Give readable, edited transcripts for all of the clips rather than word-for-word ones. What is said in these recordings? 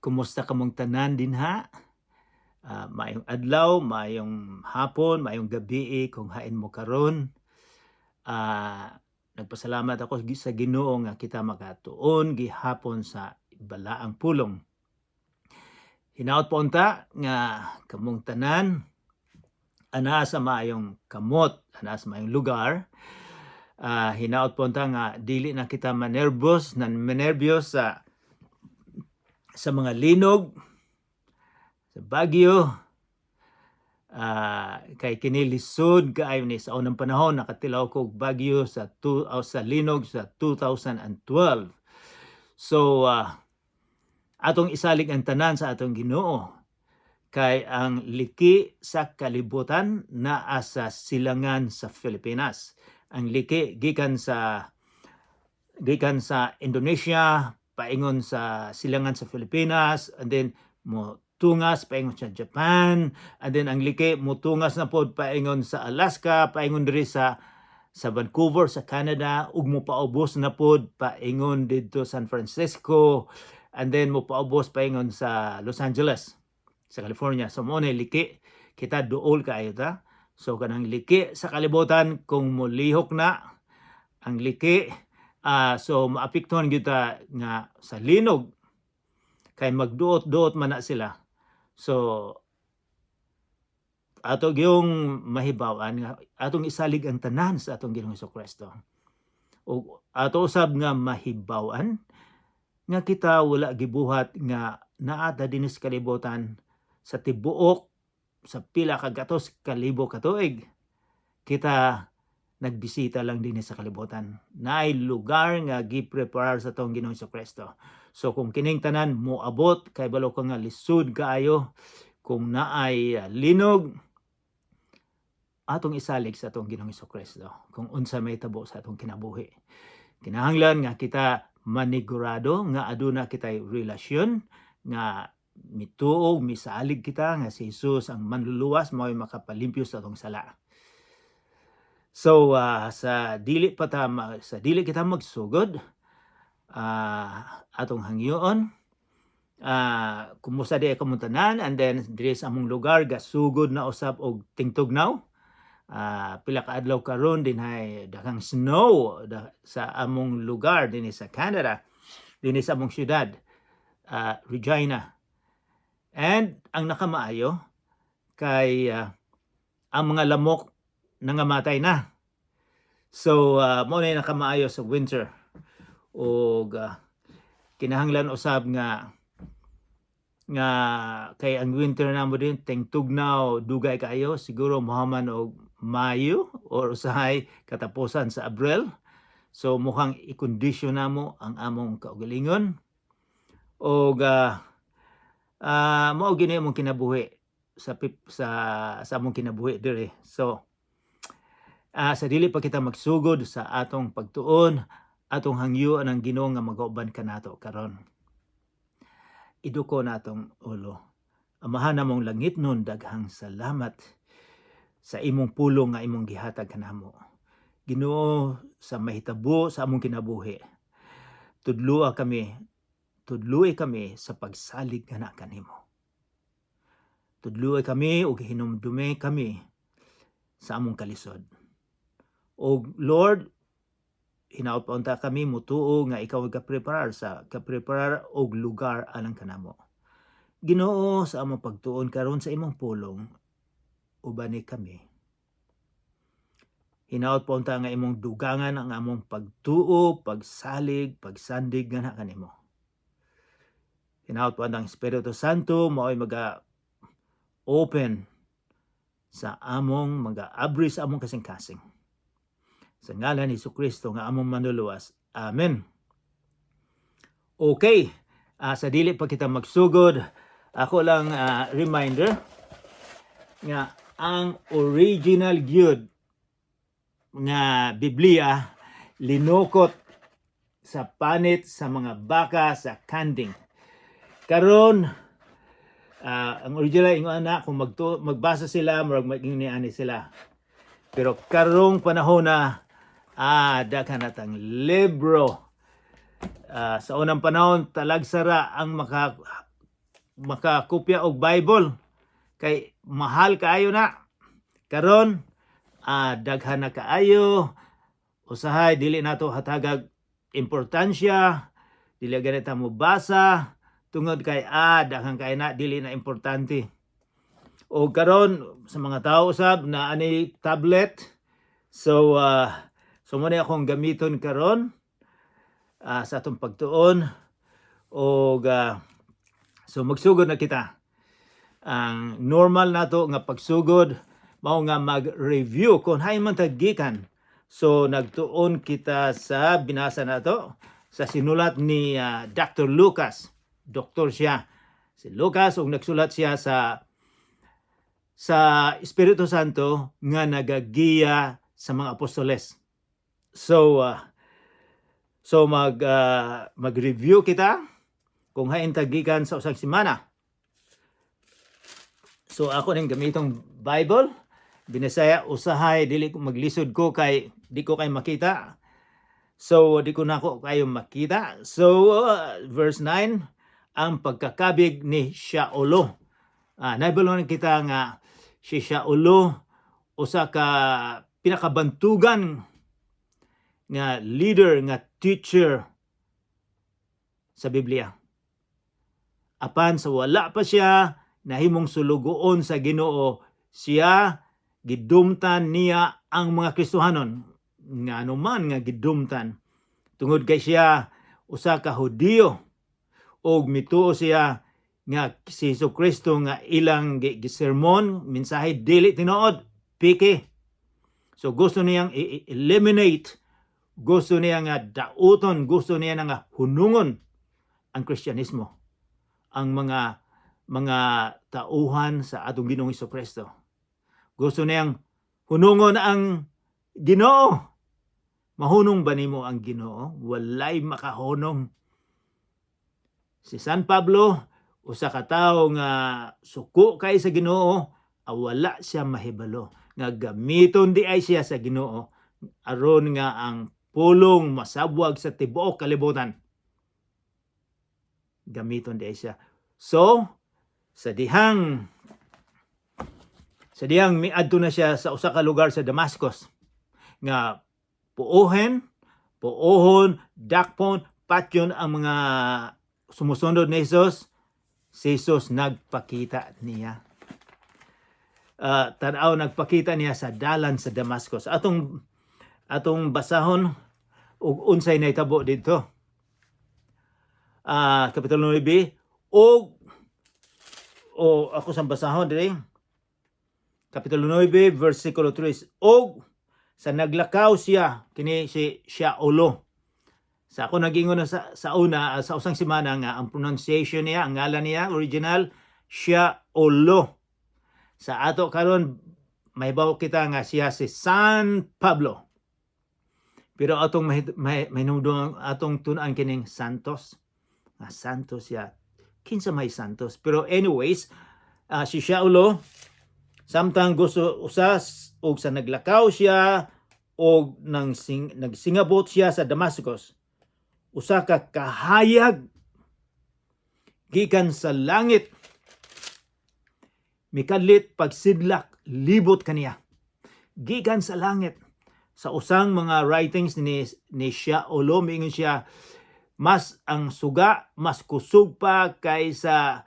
Kumusta kamong tanan dinha? Maayong adlaw, maayong hapon, maayong gabi kung hain mo karon. Nagpasalamat ako sa Ginoo nga kita makatuon gihapon sa balaang pulong. Hinaot po unta nga kamong tanan ana sa maayong kamot, ana sa maayong lugar. Hinaot po unta nga dili na kita manerbos, nan manerbiyos sa mga linog sa Bagyo, kay kini lisod kaayo ni. Sa unang panahon nakatilaw ko og bagyo sa two, o sa linog sa 2012. So atong isalig ang tanan sa atong Ginoo kay ang liki sa kalibutan naa sa silangan sa Pilipinas. Ang liki gikan sa Indonesia paingon sa silangan sa Pilipinas, and then mo tungas paingon sa Japan, and then ang liki mo tungas na pod paingon sa Alaska, paingon diri sa Vancouver sa Canada, ug mo paubos na pod paingon didto San Francisco, and then mo paubos paingon sa Los Angeles sa California. So mo na liki, kita duol kaayo ta. So kanang liki sa kalibutan, kung molihok na ang liki, so maapektuhan gyud ta nga sa linog kay magduot-duot man na sila. So ato gyung mahibaw-an nga atong isalig ang tanan sa atong Ginoong Kristo. O ato usab nga mahibaw-an nga kita wala gibuhat nga naa ta dinhi sa kalibutan sa tibuok sa pila ka gatos kalibo ka tuig. Kita nagbisita lang dinhi sa kalibutan. Naay lugar nga gi-prepare sa atong Ginoong Kristo. So kung kining tanan moabot, kay balo ka nga lisod kaayo kung naay linog, atong isalig sa atong Ginoong Kristo kung unsa may tabo sa atong kinabuhi. Kinahanglan nga kita manigurado nga aduna kitay relasyon nga mituo, misalig kita nga si Jesus ang manluluwas, mao'y makapalimpyo sa atong sala. So sa dili kita magsugod, atong hangyoon, kumusta di kamong tanan? And then diri sa among lugar gasugod na usab og tingtugnaw. Pila ka adlaw karon dinhay daghang snow sa among lugar dinhi sa Canada, dinhi sa among syudad, Regina. And ang nakamaayo kay ang mga lamok nangamatay na. So mao na yung nakamaayo sa winter. Og kinahanglan usab nga kay ang winter namo din tingtugnaw dugay kaayo, siguro mohaman og Mayo or usahay katapusan sa Abril. So mukhang ikondisyon namo ang among kaugalingon og mao gini among kinabuhi sa among kinabuhi diri. So sa dili pa kita magsugod sa atong pagtuon, atong hangyoan ang Ginoo nga magauban kanato karon. Iduko natong ulo. Amahan namong langitnon, daghang salamat sa imong pulong nga imong gihatag kanamo. Ginoo, sa mahitabo sa among kinabuhi, tudloa kami, tudloi kami sa pagsalig nga kanimo. Tudloi kami ug hinumdumi kami sa among kalisod. O Lord, hinaot pa unta kami mutuo nga ikaw ka-preparar og lugar alang kanamo. Ginoo, sa among pagtuon karon sa imong pulong, ubani kami. Hinaot po unta nga imong dugangan ang among pagtuo, pagsalig, pagsandig nga na kanimo. Hinaot po ang Espiritu Santo mao'y maga open sa among maga-abri sa among kasing-kasing. Sa ngalan ni Kristo nga among manluluwas. Amen. Okay, sa dili pa kita magsugod, ako lang reminder nga ang original gyud nga Biblia linukot sa panit sa mga baka sa kanding. Karon ang original ingon ana, kung magbasa sila murag maging ani sila. Pero karong panahon na daghan na tang libro. Sa unang panahon talagsara ang maka makakopya og Bible kay mahal kaayo na. Karon daghan na kaayo, usahay dili nato hatagag importansya, dili ganita mo basa tungod kay daghan kaayo na, dili na importante. O karon sa mga tao usab na ani tablet, so mo na akong gamiton karon sa atong pagtuon og so magsugod na kita. Ang normal nato nga pagsugod mao nga mag-review kung hain man ta gikan. So nagtuon kita sa binasa nato sa sinulat ni Dr. Lucas. Doktor siya. Si Lucas, ug nagsulat siya sa Espiritu Santo nga nagagiya sa mga apostoles. So mag-review kita kung hain ta gikan sa usang semana. So ako ning gamitong Bible, Binisaya, usahay dili ko maglisod ko kay di ko kay makita. So di ko nako kayo makita. So verse 9, ang pagkakabig ni Shaolo. Nahibaloan kita nga si Shaolo usa ka pinakabantugan nga leader, nga teacher sa Biblia. Apan sa wala pa siya nahimong sulugoon sa Ginoo, siya gidumtan niya ang mga Kristohanon. Ngano man nga gidumtan? Tungod kay siya usa ka Hudiyo og mituo siya nga si Hesus Kristo nga ilang gisermon, mensahe, dili tinuod, peke. So gusto niyang i-eliminate, gusto niya nga dauton, gusto niya nga hunungon ang Kristyanismo, ang mga tauhan sa atong Ginoong Kristo. Gusto niyang hunungon ang Ginoo. Mahunong ba nimo ang Ginoo? Walay makahunong. Si San Pablo, usa ka tawo nga suko kay sa Ginoo, wala siya mahibalo nga gamiton di ay siya sa Ginoo aron nga ang pulong masabwag sa tibuok kalibutan. Gamiton di ay siya. So, sa dihang miadto na siya sa usa ka lugar sa Damascus nga puohen, puohon, dakpon, patyon ang mga sumusunod ni Jesus, si Jesus nagpakita niya. Tanaw, nagpakita niya sa dalan sa Damascus. Atong basahon ug unsay nahitabo didto. Kapitulo 9 og o ako sang basahon diri. Kapitulo 9 versikulo 3, og sa naglakaw siya, kini si Shaolo. Sa ako nagingon na sa una, sa usang semana, nga ang pronunciation niya, ang ngalan niya original, Shaolo. Sa ato karon mahibaw kita nga siya si San Pablo. Pero atong mahinumdum, atong tun-an kining Santos. Nga Santos siya. Kinsa may Santos? Pero anyways, si Shaulo samtang gusto usas og sa naglakaw siya og nang nagsingabot siya sa Damascus, usa ka kahayag gikan sa langit mikadlit pagsidlak libot kaniya, gikan sa langit. Sa usang mga writings ni Shaolo, miingon siya mas ang suga mas kusog pa kaysa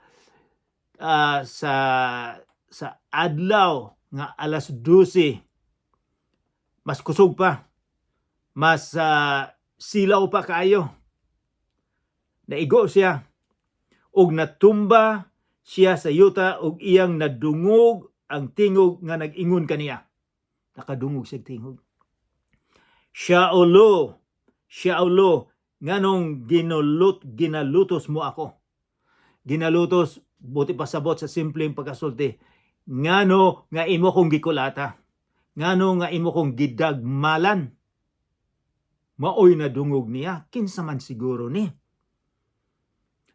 sa adlaw nga alas 12, mas kusog pa, mas silaw pa kaayo. Naigo siya ug natumba siya sa yuta ug iyang nadungog ang tingog nga nag-ingon kaniya. Nakadungog siya tingog, "Shaolo, Shaolo, nganong ginalutos mo ako?" Ginalutos, buti pasabot sa simpleng pagkasulti, ngano nga imo kong gikulata? Ngano nga imo kong gidagmalan? Maoy nadungog niya, kinsa man siguro ni?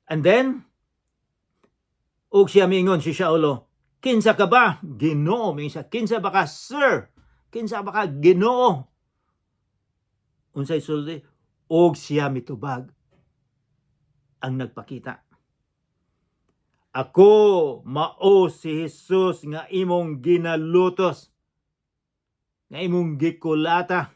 And then, ug siya miingon, si Shaulo, "Kinsa ka ba, Ginoo?" Miingon siya, "Kinsa ba ka, sir? Kinsa ba ka, Ginoo?" Unsay sulti? Og siya mitubag, ang nagpakita. Ako mao si Jesus nga imong ginalutos, nga imong gikulata,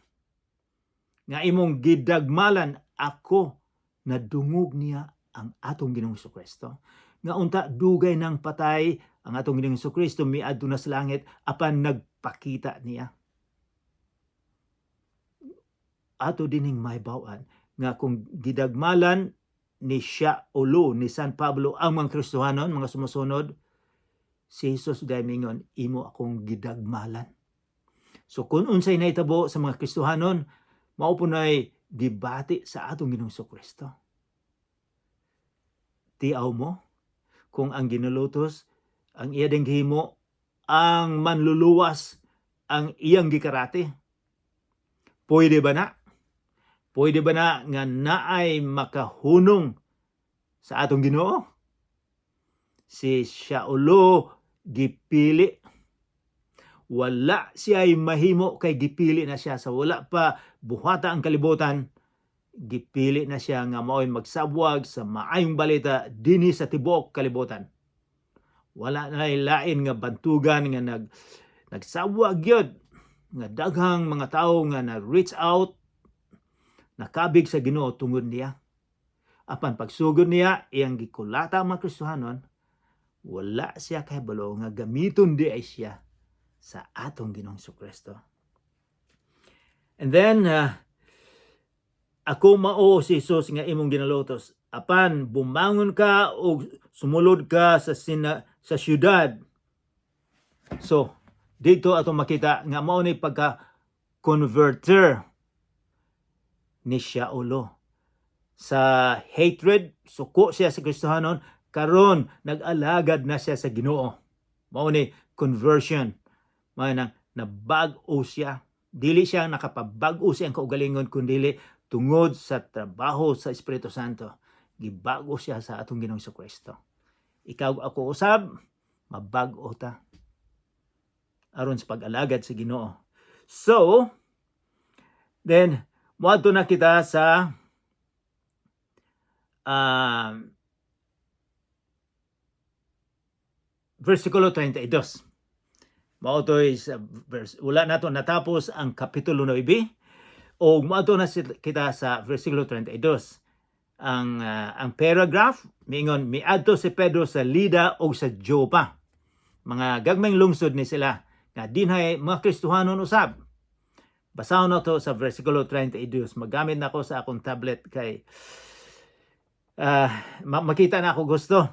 nga imong gidagmalan. Ako. Nadungog niya ang atong Ginoong Kristo. Nga unta dugay nang patay ang atong Ginoong Kristo, miadto na sa langit, apan nagpakita niya. Ato dining mahibaw-an nga kung gidagmalan ni Saulo, ni San Pablo, ang mga Kristohanon, mga sumusunod, si Jesus diay mingon, "Imo akong gidagmalan." So kung unsay nahitabo sa mga Kristohanon, mao po nay gibati sa atong Ginoong Kristo. Tiaw mo kung ang ginalutos, ang iya ding gihimo, ang manluluwas, ang iyang gikarate. Pwede ba na? Pwede ba na nga naay makahunong sa atong Ginoo? Si Saulo gipili. Wala siya mahimo kay gipili na siya sa wala pa buhata ang kalibutan. Gipili na siya nga mao'y magsabwag sa maayong balita dinhi sa tibuok kalibutan. Wala na lain nga bantugan nga nagsabwag gyud nga daghang mga tawo nga na reach out, nakabig sa Ginoo tungod niya. Apan pagsugod niya, iyang gikulata ang mga Kristohanon, wala siya kahibalo nga gamiton diay siya sa atong Ginoong Kristo. And then, "Ako mao si Jesus nga imong ginalutos. Apan bumangon ka ug sumulod ka sa syudad." So, dito ato makita nga mao ni pagka converter ni Saulo. Sa hatred, suko siya sa Kristohanon, karon nag-alagad na siya sa Ginoo. Mao ni conversion. Mao nang nabag-o siya. Dili siya nakapabag-o siyang kaugalingon kundi tungod sa trabaho sa Espiritu Santo. Gibago siya sa atong Ginoong Kristo. Ikaw, ako usab, mabag-o ta aron sa pag-alagad sa Ginoo. So, then moadto na kita sa versikulo 32. Mao to sa verse, wala nato natapos ang kapitulo 9 o moadto na kita sa versikulo 32. Ang paragraph miingon, "Miadto si Pedro sa Lida o sa Jopa." Mga gagmayng lungsod ni sila nga dinhay mga Kristohanon usab. Basahon na to sa versikulo 32. Magamit na ko sa akong tablet kay makita na ako gusto.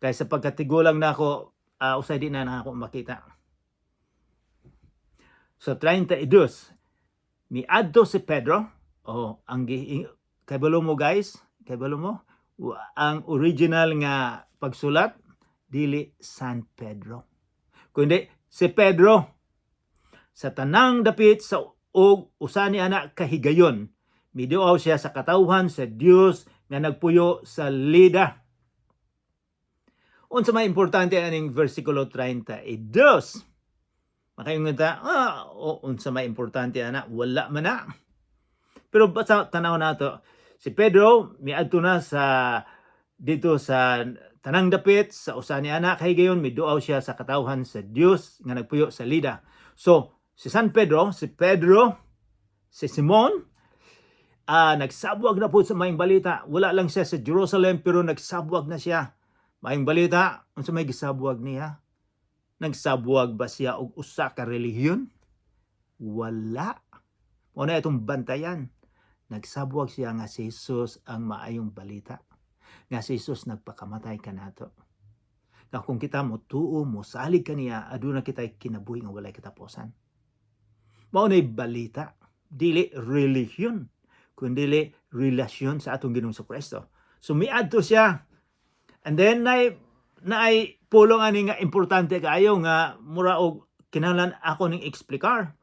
Kay sa pagkatigulang na ako, usay di na ako makita. So 32. Miadto si Pedro, oh, ang kabalo mo guys, kabalo mo, ang original nga pagsulat dili San Pedro, kundi si Pedro sa tanang dapit sa og usa ni ana kahigayon. Miduaw siya sa katawhan sa Dios nga nagpuyo sa Lida. Unsa may importante aning versikulo 32? Makaingon ta, "Ah, o, unsa may importante ana, wala man na." Pero basta tanaw nato, si Pedro miadto na sa dito sa tanang dapit sa usa ni ana kahigayon, miduaw siya sa katawhan sa Dios nga nagpuyo sa Lida. So, si San Pedro, si Pedro, si Simon, nagsabwag na po sa maayong balita. Wala lang siya sa Jerusalem pero nagsabwag na siya. Maayong balita, unsa may gisabwag niya? Nagsabwag ba siya og usa ka relihiyon? Wala. Mao na itong bantayan. Nagsabwag siya nga si Jesus ang maayong balita. Nga si Jesus nagpakamatay kanato. Nga kung kita mo tuo, mo salig kaniya, aduna kita kinabuhi nga walay katapusan. Mao na'y balita, dili relihiyon, kundi relasyon sa atong Ginoong Kristo. So miadto siya. And then naay pulong ani nga importante kaayo nga mura og kinahanglan ako ning eksplikar.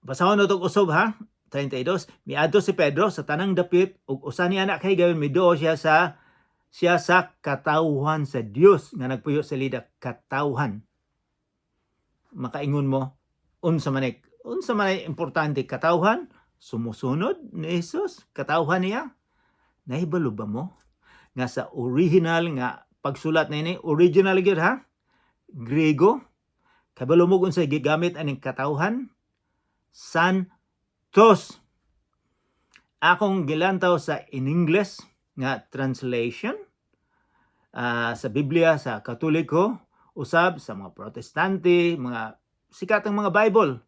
Basahon na tong usob ha. 32. Miadto si Pedro sa tanang dapit ug usa ni anak kahigayon, miduo siya sa katawhan sa Dios nga nagpuyo sa Lida. Katawhan. Makaingon mo, unsa man ay importante katawhan? Sumusunod ni Jesus, katawhan niya. Nahibalo ba mo? Nga sa original nga pagsulat niini, original gyud ha, Griego, kabalo mo kung unsay gigamit aning katawhan? Santos. Akong gilantaw sa in English nga translation sa Biblia sa Katoliko, usab sa mga Protestante, mga sikat ang mga Bible.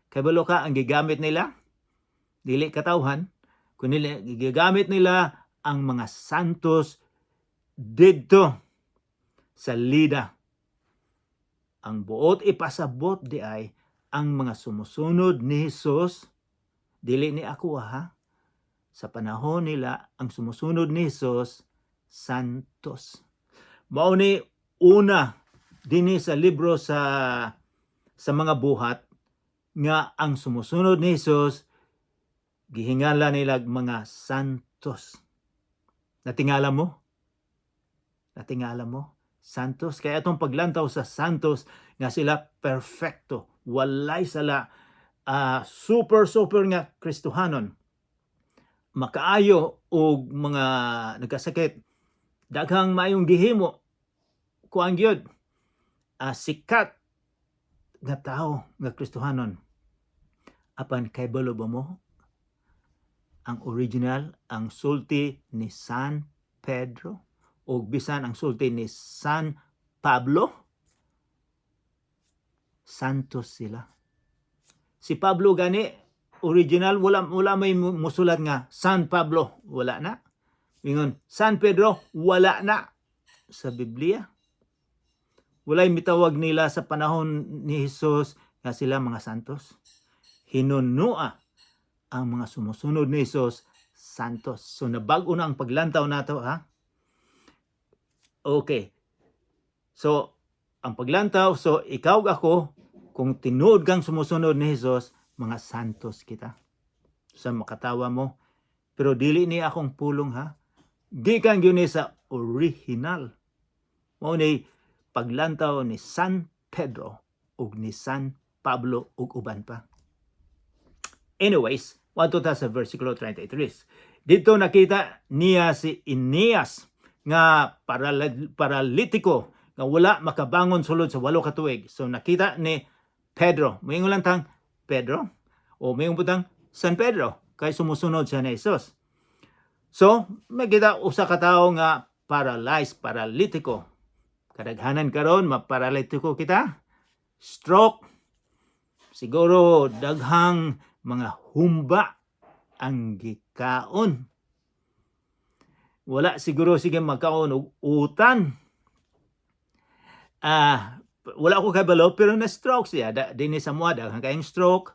Kabalo ka ang gigamit nila? Dili katawhan, kundi gigamit nila ang mga santos didto sa Lida. Ang buot ipasabot diay, ang mga sumusunod ni Jesus, dili ni ako ha, sa panahon nila, ang sumusunod ni Jesus, santos. Mao ni una dinhi sa libro sa mga Buhat nga ang sumusunod ni Jesus gihingala nila mga santos. Natingala mo? Natingala mo? Santos. Kaya atong paglantaw sa santos nga sila perfecto, walay sala, super super nga Kristohanon. Makaayo og mga nagkasakit, daghang maayong gihimo, kuan gyud, sikat nga tao nga Kristohanon. Apan kabalo ba mo ang original, ang sulti ni San Pedro o bisan ang sulti ni San Pablo? Santos sila. Si Pablo gani, original, wala may musulat nga San Pablo, wala na. Ingon San Pedro, wala na sa Biblia. Walay mitawag nila sa panahon ni Jesus nga sila mga santos. Hinunua ang mga sumusunod ni Jesus, santos. So nabag-o na ang paglantaw nato ha. Okay. So ang paglantaw, so ikaw, ako, kung tinuod kang sumusunod ni Jesus, mga santos kita. Sa makatawa mo. Pero dili ni akong pulong ha. Gikan gyud ni sa original. Mao ni paglantaw ni San Pedro ug ni San Pablo ug uban pa. Anyways, wadto ta sa versikulo 33. Dito nakita niya si Eneas nga paralitiko nga wala makabangon sulod sa 8 ka tuig. So nakita ni Pedro, moingon lang tang Pedro o moingon pud tang San Pedro kay sumusunod siya ni Jesus. So, makita usa ka tawo nga paralyzed, paralitiko. Kadaghanan karon maparalitiko kita. Stroke. Siguro daghang mga humba ang gikaon. Wala siguro sige magkaon og utan. Wala ko kabalo pero na stroke siya. Dinhi sa amoa daghan kayong stroke.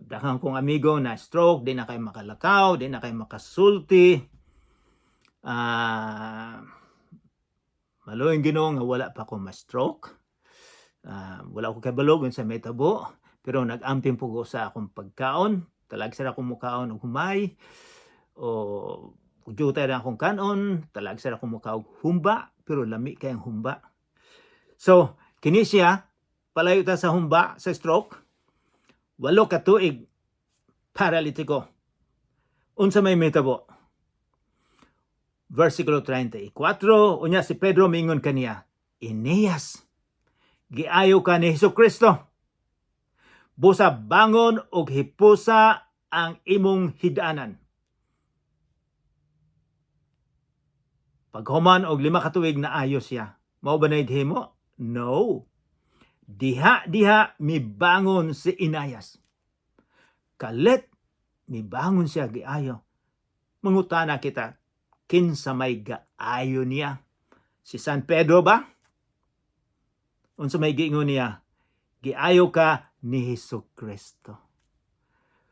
Daghan kong amigo na stroke, di na kay makalakaw, di na kay makasulti. Maluoy Ginoo nga wala pa ko ma-stroke. Wala ko kabalo kung unsa mahitabo, pero nag-amping po ko sa akong pagkaon. Talagsa ra akong mukaon og humay o jutay ra akong kanon, talagsa ra akong mukaon og humba, pero lami kayong humba. So, kini siya, palayo ta sa humba, sa stroke, 8 ka tuig paralitiko. Unsa may mahitabo? Versikulo 34, unya si Pedro mingon kaniya, "Eneas, giayo ka ni Hesus Kristo. Busa bangon og hipusa ang imong hidanan." Paghuman og 5 ka tuig na ayo siya. Mao ba na himo? No. Diha diha mibangon si Inayas. Kalit mibangon siya, giayo. Mangutana kita, kinsa may gaayo niya? Si San Pedro ba? Unsa may giingon niya? "Giayo ka ni Hesus Kristo."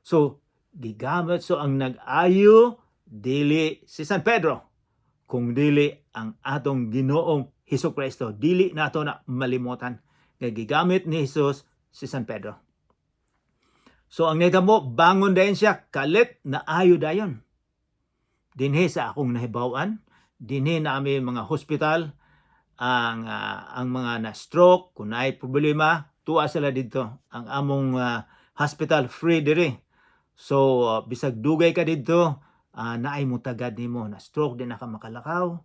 So, gigamit, so ang nag-ayo dili si San Pedro kung dili ang atong Ginoong Hesus Kristo. Dili nato na malimutan nga gigamit ni Jesus si San Pedro. So ang nahitabo, bangon dayon siya, kalit na ayo dayon. Dinhi sa akong nahibaw-an, dinhi na ami mga hospital, ang mga na stroke, kung naay problema, tuwa sila didto. Ang among hospital free diri. So bisag dugay ka didto, Naay mutagad nimo na stroke, di na ka makalakaw,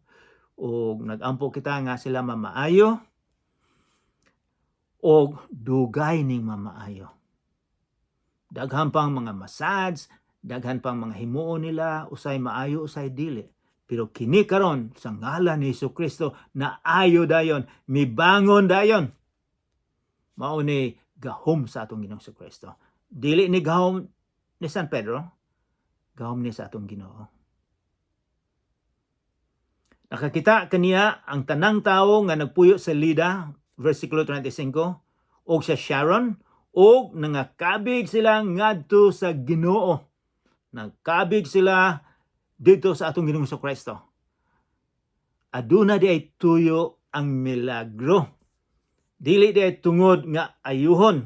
o nagampo kita nga sila mamaayo og dugay ning mamaayo. Daghan pang mga massage, daghan pang mga himuon nila, usay maayo, usay dili. Pero kini karon, sa ngalan ni Hesus Kristo, naayo dayon, mibangon dayon. Mao ni gahom sa atong Ginoong Kristo. Dili ni gahom ni San Pedro, gahom ni sa atong Ginoo. Nakakita kaniya ang tanang tawo nga nagpuyo sa Lida, versikulo 35, og sa Sharon, og nangakabig sila ngadto sa Ginoo. Nagkabig sila dito sa atong Ginoong Kristo. Aduna di ay tuyo ang milagro. Dili di ay tungod nga ayuhon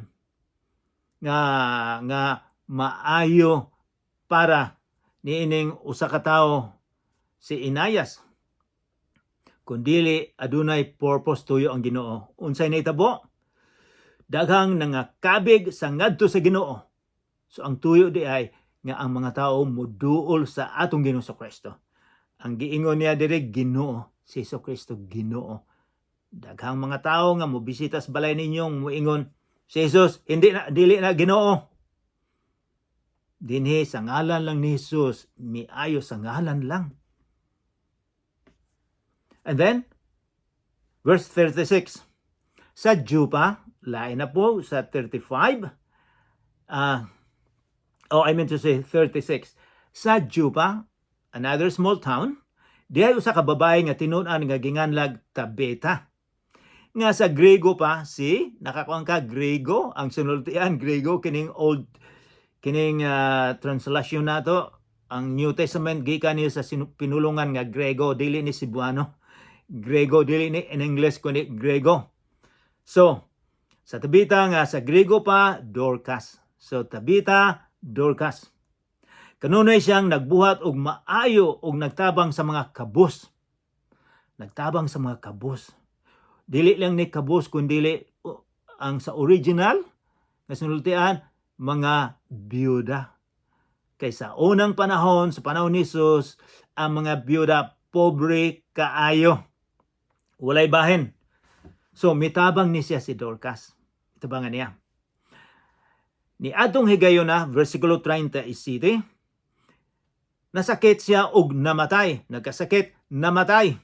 nga maayo para niining usa ka tawo, si Inayas, kundili adunay purpose, tuyo ang Ginoo. Unsay nahitabo? Daghang nangakabig sa ngadto sa Ginoo. So ang tuyo di ay nga ang mga tao muduol sa atong Ginoo sa Kristo. Ang giingon niya diri, Ginoo, si Hesus Kristo Ginoo. Daghang mga tao nga mobisita sa balay ninyong muingon si Jesus hindi na, dili na Ginoo. Dinhi sa ngalan lang ni Jesus miayo, sa ngalan lang. And then verse 36. Sa Joppa, lain na po sa 35. Oh, I meant to say 36. Sa Joppa, another small town, dihay usa ka babae nga tinun-an nga ginganlag Tabita. Nga sa Grego pa si nakakuan ka Grego ang sinultian, Grego kining old, kining translation nato. Ang New Testament gikan ni sa pinulungan nga Grego, dili ni Cebuano. Grego, dili ni in English kundi Grego. So, sa Tabita nga sa Grego pa Dorcas. So Tabita Dorcas. Kanunay siyang nagbuhat og maayo og nagtabang sa mga kabus. Nagtabang sa mga kabus. Dili lang ni kabus kundili ang sa original nga sinultian, mga biyuda. Kay sa unang panahon, sa panahon ni Jesus, ang mga biyuda pobre kaayo. Walay bahin. So mitabang ni siya si Dorcas. Itabangan niya. Ni adtong higayona, versikulo 37, nasakit siya og namatay. Nagkasakit, namatay.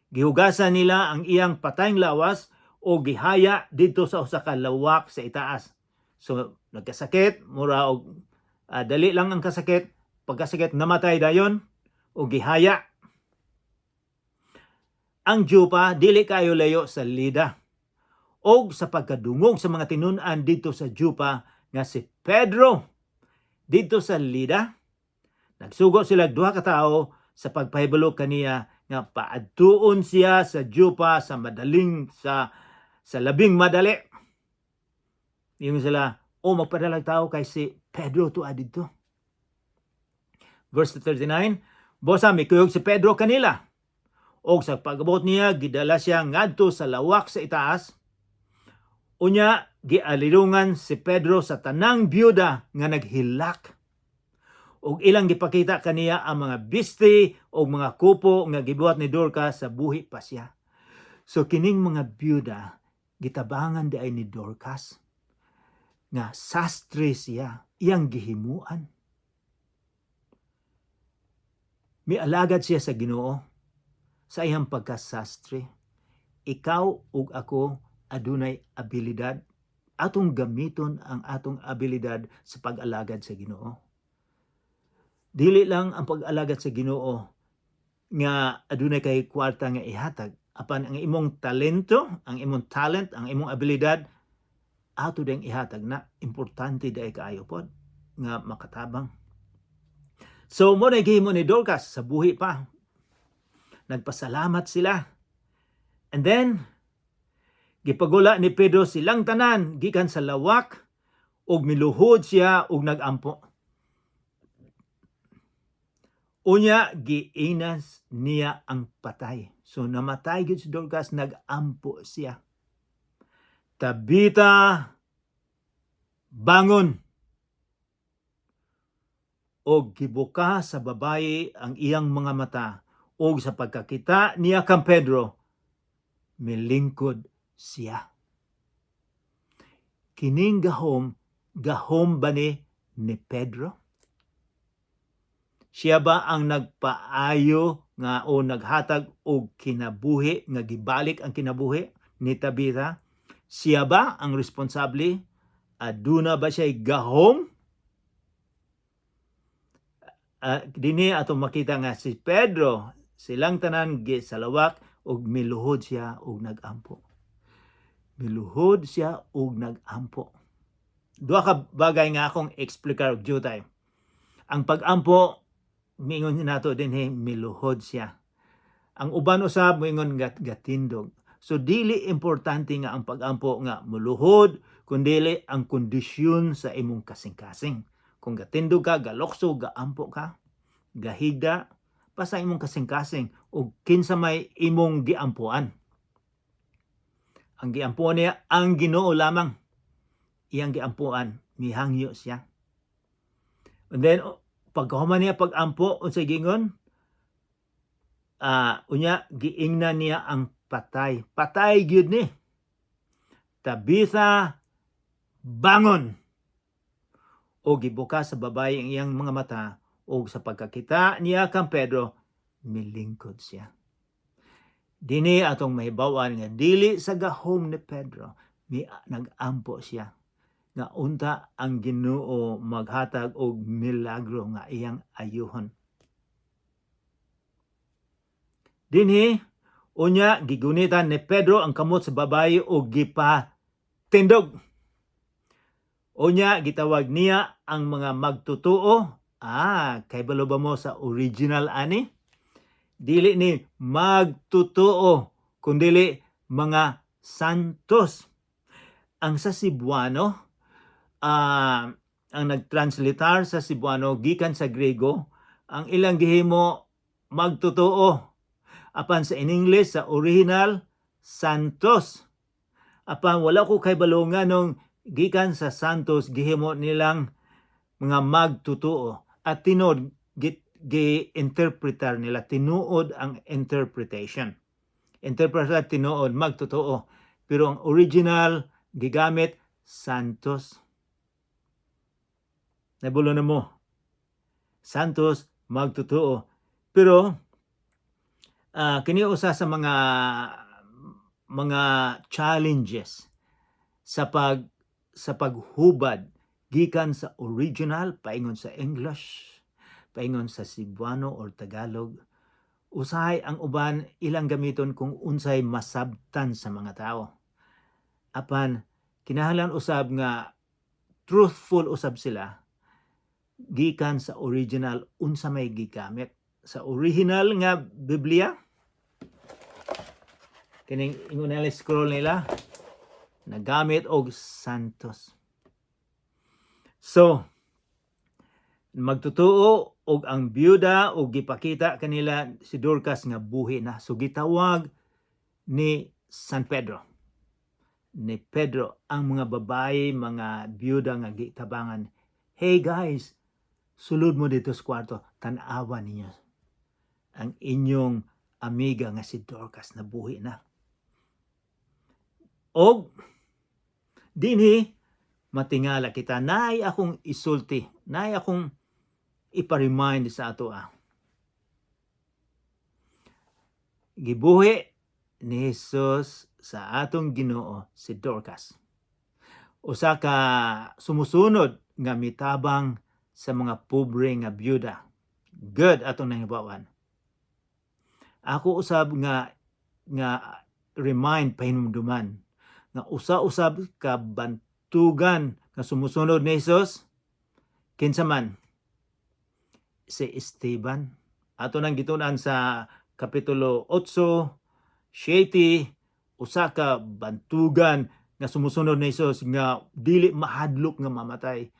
Gihugasan nila ang iyang patayng lawas o gihaya didto sa usa ka lawak sa itaas. So nagkasakit, mura og dali lang ang kasakit, pagkasakit namatay dayon o gihaya. Ang Joppa dili kayo layo sa Lida. Og sa pagkadungog sa mga tinun-an didto sa Joppa nga si Pedro didto sa Lida, nagsugo sila duha ka tawo sa pagpahibalo kaniya nga paadtuon siya sa Joppa sa madaling sa labing madali. Yung sila, "Oh, magpadala tao kay si Pedro tuwa didto." Verse 39, Bosa mikuyog si Pedro kanila. Og sa pag-abot niya, gidala siya ngadto sa lawak sa itaas. Unya, gialilungan si Pedro sa tanang byuda nga naghilak. Og ilang gipakita kaniya ang mga bisti o mga kupo nga gibuhat ni Dorcas sa buhi pa siya. So kining mga byuda gitabangan di ay ni Dorcas nga sastre siya, iyang gihimuan. Mialagad siya sa Ginoo sa iyang pagkasastre. Ikaw ug ako adunay abilidad, atong gamiton ang atong abilidad sa pag-alagad sa Ginoo. Dili lang ang pag-alagad sa Ginoo nga adunay kay kwarta nga ihatag, apan ang imong talento, ang imong talent, ang imong abilidad ato ding ihatag na importante diay kaayo pod nga makatabang. So mo na gihimo ni Dorcas sa buhi pa. Nagpasalamat sila. And then gipagula ni Pedro silang tanan gikan sa lawak ug miluhod siya ug nagampo. Unya giinas niya ang patay. So namatay gid si Dorcas, nagampo siya. "Tabita, bangon." Og gibuka sa babayi ang iyang mga mata, ug sa pagkakita niya kang Pedro, milingkod siya. Kining gahom, gahom ba ni Pedro? Siya ba ang nagpaayo nga o naghatag og kinabuhi nga gibalik ang kinabuhi ni Tabitha? Siya ba ang responsable? Aduna ba siya gahom? Dinhi atong makita nga si Pedro, silang tanan gisalawak ug miluhod siya og nagampo. Miluhod siya og nagampo. Duha ka bagay nga akong eksplikar og jutay. Ang pag-ampo, miingon nato dinhi, miluhod siya. Ang uban usab moingon gatindog. So dili importante nga ang pag-ampo nga muluhod, kundili ang kondisyon sa imong kasing-kasing. Kung gatindog ka, galokso, gaampo ka, gahigda, basta imong kasing-kasing o kinsa may imong giampuan. Ang giampuan niya, ang Ginoo lamang. Iyang giampuan, mihangyo siya. And then, pagkahuman niya pag-ampo, unsay giingon? Unya, giingnan niya ang patay. Patay gyud ni. "Tabitha, bangon!" O gibuka sa babae ang iyang mga mata, o sa pagkakita niya kang Pedro, milingkod siya. Dini atong mahibaw-an nga dili sa gahom ni Pedro, mi nagampo siya nga unta ang Ginoo maghatag og milagro nga iyang ayuhon. Dinhi unya gigunitan ni Pedro ang kamot sa babayi og gipatindog. Unya gitawag niya ang mga magtotoo. Ah, kay balo ba mo sa original ani? Dili ni magtotoo, kundili mga santos. Ang sa Cebuano, ang nagtranslatar sa Cebuano gikan sa Grego, ang ilang gihimo magtotoo. Apan sa in English, sa original, santos. Apan wala ko kay balo nganong gikan sa santos gihimo nilang mga magtotoo, at tinuod gi-interpretar nila, tinuod ang interpretation. Interpretar tinuod magtotoo, pero ang original gigamit santos. Nabulo na mo. Santos, magtotoo. Pero kini usa sa mga challenges sa paghubad gikan sa original paingon sa English, paingon sa Cebuano or Tagalog. Usahay ang uban ilang gamiton kung unsay masabtan sa mga tao. Apan kinahanglan usab nga truthful usab sila gikan sa original, unsa may gigamit sa original nga Biblia. Kining ingon nila, scroll nila nagamit og santos. So magtotoo og ang byuda og gipakita kanila si Dorcas nga buhi na. So gitawag ni San Pedro, ni Pedro ang mga babae, mga byuda nga gitabangan. "Hey guys, sulod mo dito sa kwarto, tan-awa ninyo ang inyong amiga nga si Dorcas, nabuhi na." Og dinhi matingala kita, naay akong isulti, naay akong ipa-remind sa ato ah. Gibuhi ni Jesus sa atong Ginoo si Dorcas. Usa ka sumusunod nga mitabang sa mga pobre nga byuda. Good atong nahibawan. Ako usab nga remind, pahinumduman nga usa-usab ka bantugan nga sumusunod ni Jesus, kinsa man? Si Esteban. Ato nang gitun-an sa kapitulo 8, 7, usa ka bantugan nga sumusunod ni Jesus nga dili mahadlok nga mamatay.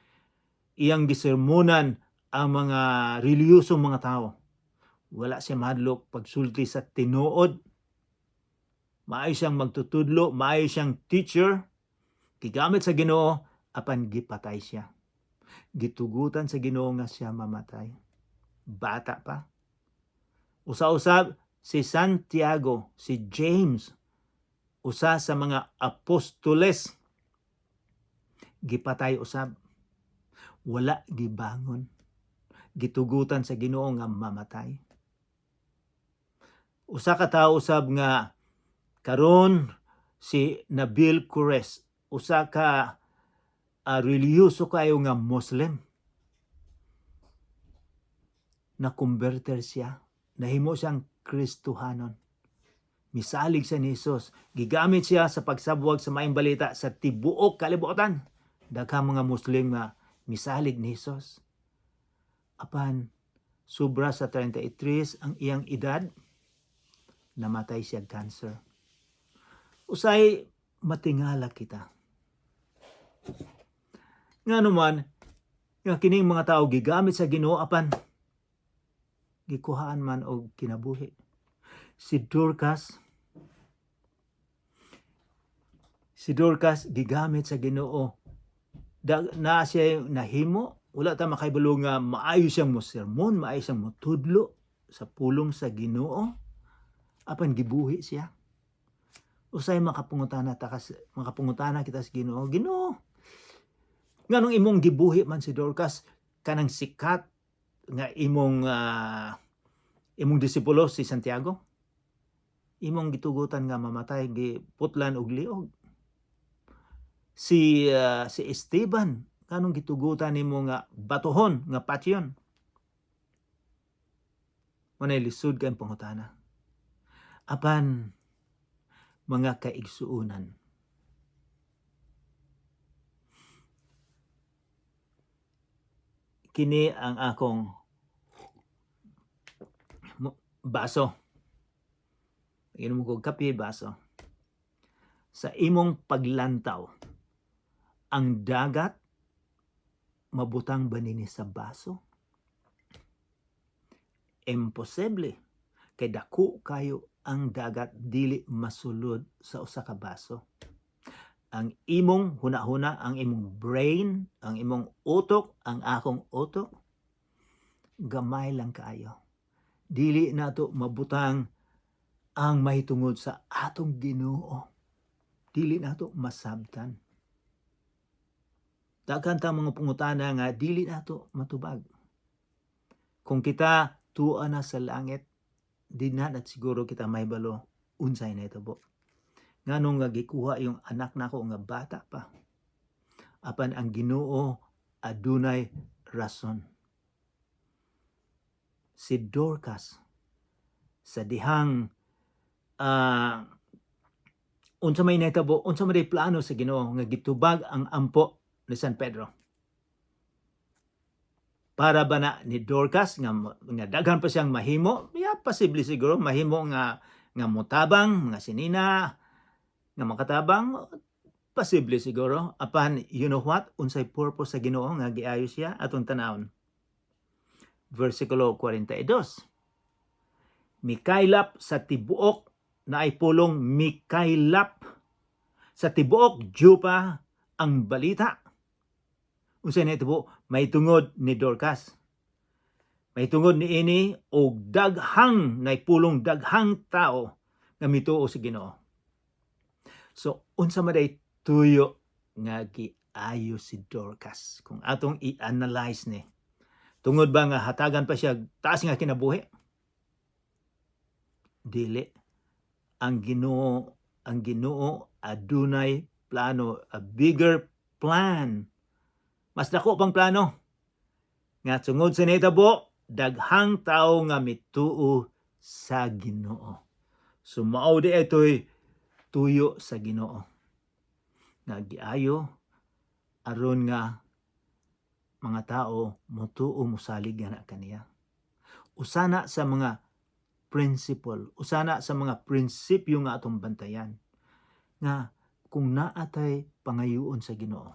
Iyang gisermonan ang mga reliyosong mga tao. Wala siya mahadlok pagsulti sa tinuod. Maayo siyang magtutudlo, maayo siyang teacher. Gigamit sa Ginoo, apan gipatay siya. Gitugutan sa Ginoo nga siya mamatay. Bata pa. Usa-usab si Santiago, si James, usa sa mga apostoles, gipatay usab. Wala gibangon. Gitugutan sa Ginoo nga mamatay. Usa ka tawo usab nga karon si Nabeel Qureshi, usa ka relihiyoso kayo nga Muslim. Na-converter siya. Nahimo siyang Kristohanon. Misalig siya ni Jesus. Gigamit siya sa pagsabwag sa maayong balita sa tibuok kalibutan. Daghang mga Muslim nga misalig ni Jesus. Apan sobra sa 33 ang iyang edad, namatay siya cancer. Usay matingala kita. Nga naman, nga kining mga tao gigamit sa Ginoo, apan gikuhaan man og kinabuhi. Si Dorcas gigamit sa Ginoo. Da, na siya nahimo, wala ta makahibalo nga maayo siyang mo sermon, maayo siyang motudlo sa pulong sa Ginoo. Apan gibuhi siya. Usay makapungutana kita sa Ginoo. Ginoo, nganong imong gibuhi man si Dorcas, kanang sikat nga imong disipulo si Santiago? Imong gitugutan nga mamatay, giputlan og liog. Si Esteban, nganong gitugutan nimo nga batuhon, nga patyon? Manay lisod kay pangutana. Apan mga kaigsuonan, kini ang akong baso. Inom ko kape, baso. Sa imong paglantaw, ang dagat mabutang ba nini sa baso? Imposible. Kay dako kayo ang dagat, dili masulod sa usa ka baso. Ang imong hunahuna, ang imong brain, ang imong utok, ang akong utok, gamay lang kaayo. Dili nato mabutang ang mahitungod sa atong Ginoo. Dili nato masabtan. Daghan ta mga pangutana nga dili nato matubag. Kung kita tuwa na sa langit, di na nat siguro kita mahibalo unsay nahitabo. Nganong nga gikuha yung anak nako nga bata pa? Apan ang Ginoo adunay rason. Si Dorcas sa dihang unsa may nahitabo, unsa may plano sa Ginoo nga gitubag ang ampo ni San Pedro. Para ba na ni Dorcas nga daghan pa siyang mahimo? Ya, posible siguro mahimo nga motabang, mga sinina nga makatabang, posible siguro. Apan you know what, unsay purpose sa Ginoo nga giayo siya? Atong tanawon. Versikulo 42. Mikaylap sa tibuok, na ay pulong mikaylap sa tibuok Jopa ang balita. Unsay nahitabo? May tungod ni Dorcas. May tungod ni ini og daghang, naipulong daghang tao nga mituo sa Ginoo. So unsa man day tuyo nga giayo si Dorcas kung atong i-analyze ni? Tungod ba nga hatagan pa siya taas nga kinabuhi? Dili. Ang Ginoo adunay plano, a bigger plan. Mas dako pang plano. Nga tungod sa nahitabo, daghang tao nga mituo sa Ginoo. So mao di ito'y tuyo sa Ginoo. Nga giayo aron nga mga tao motuo, mosalig na kaniya. Usana sa mga principle, usana sa mga prinsipyo nga atong bantayan nga kung naatay pangayuon sa Ginoo.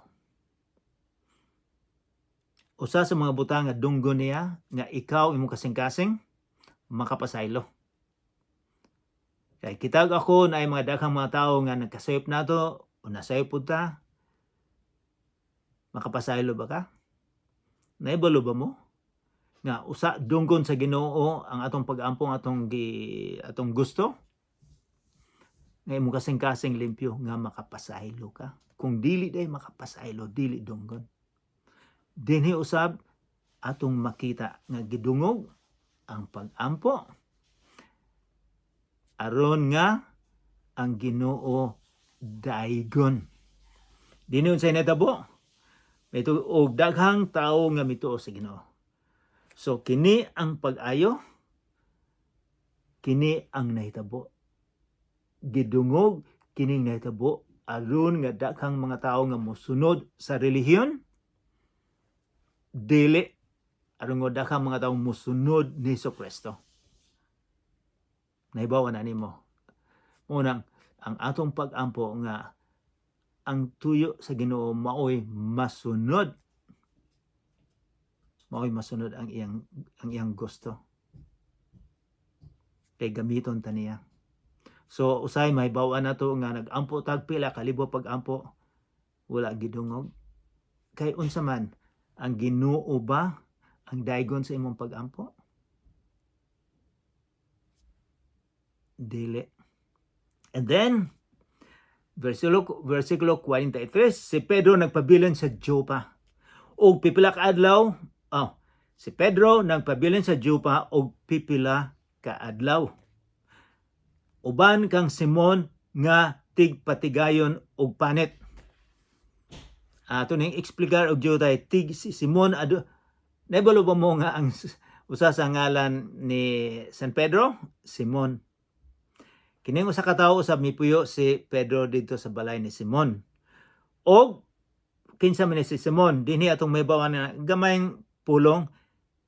Usa sa mga butang nga dunggon niya nga ikaw, imong kasing-kasing makapasaylo. Kay kitag ako na ay mga daghang mga tao nga nagkasayop nato o nasayop pud ta. Makapasaylo ba ka? Naibalo ba mo nga usa dunggon sa Ginoo ang atong pag-ampo, ang atong gusto nga imong kasing-kasing limpyo nga makapasaylo ka? Kung dili day makapasaylo, dili dunggon. Dinhi usab atong makita nga gidungog ang pag-ampo aron nga ang Ginoo daygon. Dinhi, unsay nahitabo? Mito og daghang tawo nga mituo sa Ginoo. So kini ang pag-ayo, kini ang nahitabo. Gidungog kining nahitabo aron nga daghang mga tawo nga mosunod sa relihiyon, dili aron nga daghang mga tawo mosunod ni Kristo. Nahibaw na nimo. Unang ang atong pag-ampo nga ang tuyo sa Ginoo maoy masunod ang iyang gusto kay gamiton ta niya. So usay mahibaw-an nato nga nag-ampo tag pila ka libo pag-ampo, wala gidungog. Kay unsa man, ang Ginoo ba ang daygon sa imong pag-ampo? Dili. And then versikulo 43, si Pedro nagpabilin sa Jopa og pipila ka adlaw. Oh, si Pedro nagpabilin sa Jopa og pipila ka adlaw uban kang Simon nga tigpatigayon og panit. Ato ning explicar og jutay tig si Simon ado. Naibalo ba mo nga ang usa sa ngalan ni San Pedro, Simon? Kining usa ka tawo usab mipuyo si Pedro didto sa balay ni Simon. Og kinsa man ni si Simon? Dinhi atong mahibaw-an na gamayng pulong,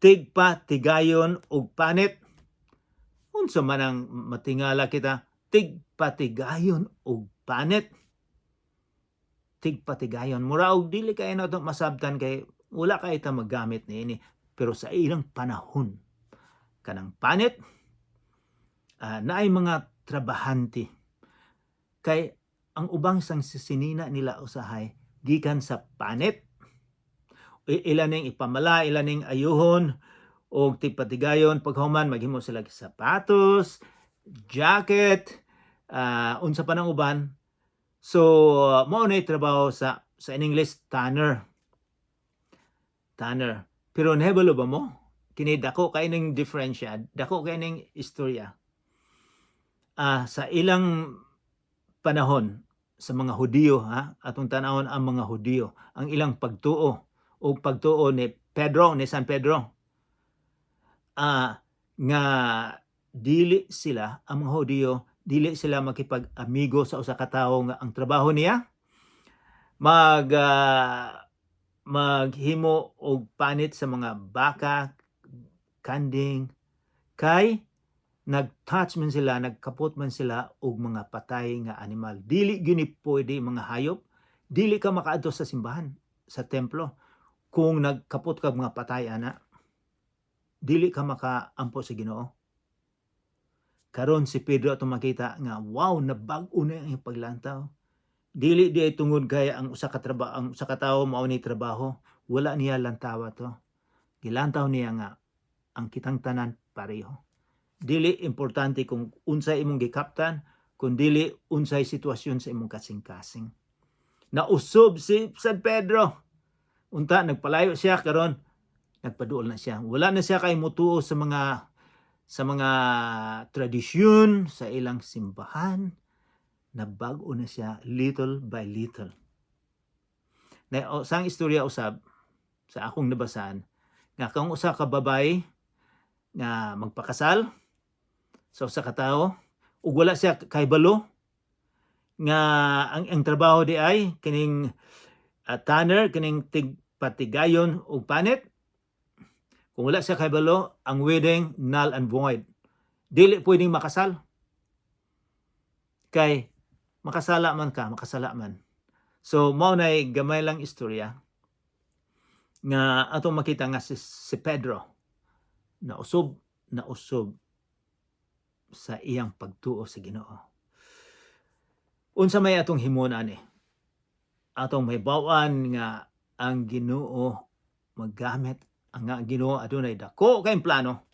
tigpatigayon og panit. Unsa man ang matingala kita, tigpatigayon og panit? Tigpatigayon. Mura og dili kay nato masabtan kay wala kay ta maggamit niini. Pero sa ilang panahon, kanang panit, naay mga trabahante. Kay ang ubang sang sisinina nila usahay gikan sa panit. Ila ning ipamala, ila ning ayuhon og tigpatigayon. Paghuman, maghimo sila og sapatos, jacket, unsa pa nang uban. So mao na trabaho sa in English, tanner. Tanner. Pero nahibalo ba mo? Kini dako kay ning diferensya, dako kay ning istorya. Sa ilang panahon sa mga Hudiyo, ha, atong tan-awon ang mga Hudiyo, ang ilang pagtuo o pagtuo ni Pedro, ni San Pedro. Nga dili sila, ang mga Hudiyo, dili sila makipag-amigo sa usa ka tawo nga ang trabaho niya maghimo og panit sa mga baka, kanding, kay nag-touch man sila, nagkapot man sila og mga patay nga animal. Dili gyud ni pwede mga hayop, dili ka makaadto sa simbahan, sa templo kung nagkapot ka mga patay ana. Dili ka makaampo sa Ginoo. Karon si Pedro atong makita nga wow, nabag-o na ang paglantaw. Dili di ay tungod kay ang usa ka tawo mao ni trabaho, wala niya lantawa to. Gilantaw niya nga ang kitang tanan pareho. Dili importante kung unsay imong gikaptan, kun dili unsay sitwasyon sa imong kasing-kasing. Nausob si San Pedro. Unta nagpalayo siya. Karon nagpaduol na siya. Wala na siya kay mutuo sa mga tradisyon sa ilang simbahan. Nabag-o na siya little by little. Na o, sang istorya usab sa akong nabasahan nga kung usa ka babae nga magpakasal sa usa ka tawo ug wala siya kahibalo nga ang trabaho di ay kining tanner, kining tigpatigayon og panit, kung wala siya kahibalo, ang wedding null and void, dili pwedeng makasal kay makasala man ka, makasala man. So mao nay gamay lang istorya nga atong makita nga si Pedro nausog, nausog sa iyang pagtuo sa Ginoo. Unsa may atong himon ani? Atong mahibaw-an nga ang Ginoo Magamit ang nga Ginoo adunay dako kay plano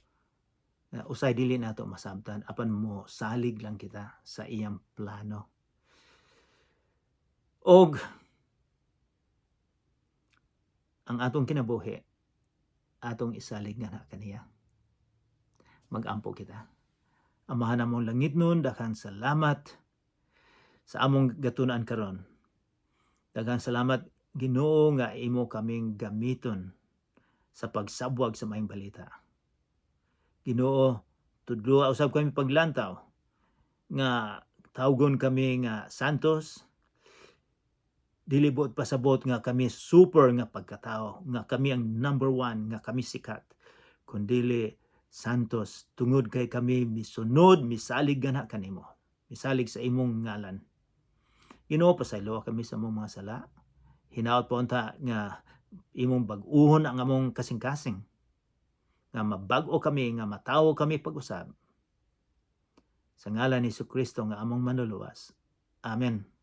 nga usay dili nato masabtan, apan mo salig lang kita sa iyang plano. Og ang atong kinabuhi, atong isalig nga na kaniya. Magampo kita. Amahan among langitnon, daghang salamat sa among gatunan karon. Daghang salamat, Ginoo, nga imo kaming gamiton sa pagsabwag sa maayong balita. Ginoo, tudloa usab kami paglantaw nga tawgon kami nga santos. Dili buot pasabot nga kami super nga pagkatao, nga kami ang number one, nga kami sikat, kundili santos tungod kay kami misunod, misalig gana kanimo, misalig sa imong ngalan. Ginoo, pasayloa kami sa among mga sala. Hinaot po unta nga imong bag-uhon ang among kasing-kasing, nga mabag-o kami, nga matawo kami pag-usab. Sa ngalan ni Kristo nga among Manluluwas. Amen.